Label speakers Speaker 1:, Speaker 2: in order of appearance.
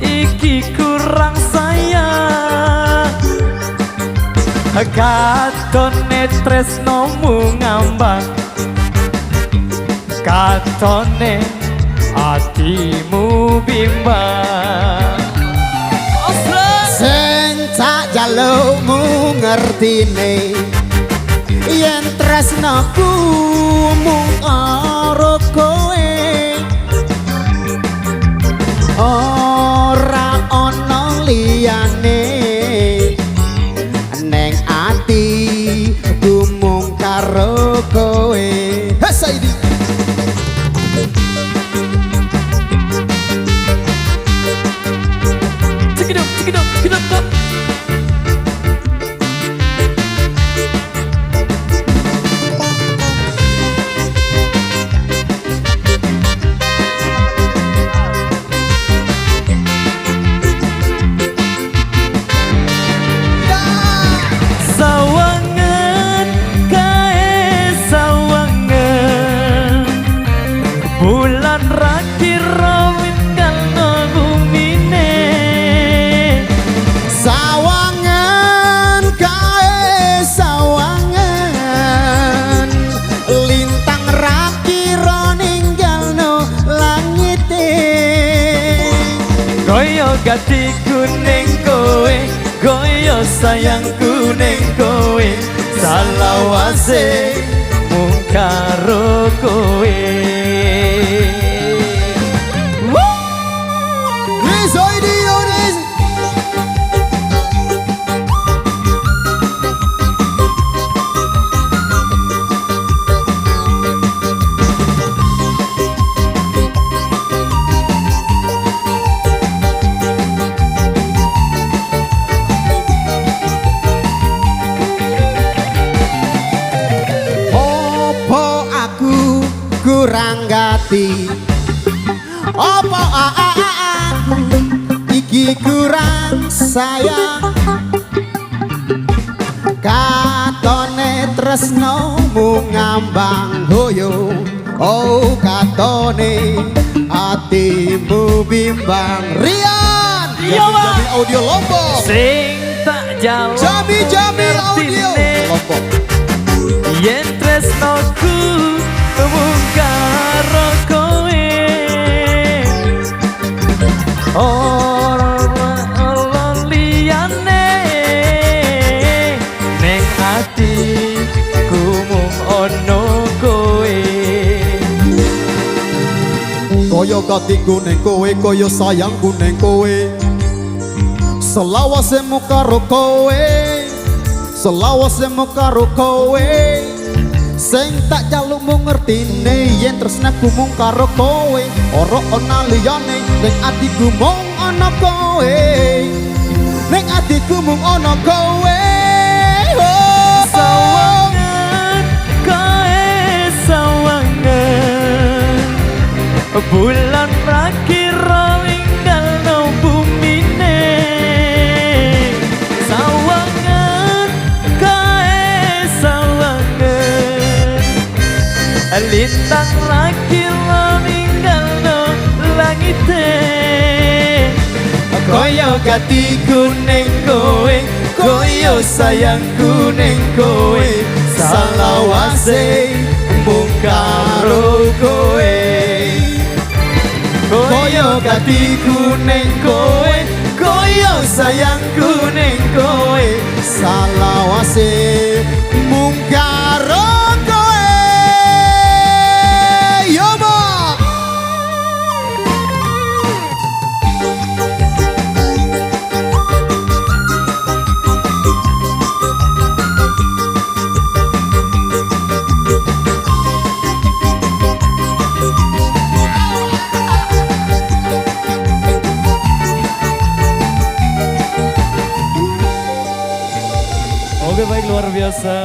Speaker 1: iki kurang sayang. Katone tresnomu ngambang, katone atimu bimbang.
Speaker 2: Sing tak jalukmu ngertine yen tresnaku mung karo kowe, ora ana liyane neng ati mung karo kowe. Hasaidi.
Speaker 1: Cekiduk, cekiduk, cekiduk, cekiduk. Sawangan kae sawangan, bulan rakira winggalno bumine.
Speaker 2: Sawangan kae sawangan, lintang rakira ninggalno langite.
Speaker 1: Koyo gatiku ning kowe, koyo sayangku ning kowe, salawase mung karo kowe.
Speaker 2: Rizoidi Yonis. Opo aku kurang gati? Opo aku iki kurang sayang? Katone tresnomu ngambang hoyo, oh katone atimu bimbang. Rian,
Speaker 1: Iya, Pak.
Speaker 2: Jami Audio Lombok.
Speaker 1: Sing tak jaluk
Speaker 2: Jami Jami Audio
Speaker 1: ngertine,
Speaker 2: Lombok.
Speaker 1: yen tresnoku mung karo kowe, ora ana liyane ning atiku mung ana kowe.
Speaker 2: Kaya gatiku ning kowe, kaya sayangku ning kowe, selawase mung karo kowe, selawase mung karo kowe. Sing tak jaluk mung ngertine yen tresnaku mung karo kowe, ora ana liyane ning atiku mung ana kowe, ning atiku mung ana kowe. Oh.
Speaker 1: Sawangan kae sawangan, bulan rakira ninggalno bumine. Sawangan kae sawangan, lintang rakira ninggalno langite. Koyo gatiku ning kowe, koyo sayangku ning kowe, salawase mung karo kowe. Koyo gatiku ning kowe, koyo sayangku ning kowe,
Speaker 2: Salawase mung karo kowe. Yo Ma.
Speaker 1: Oke baik, luar biasa.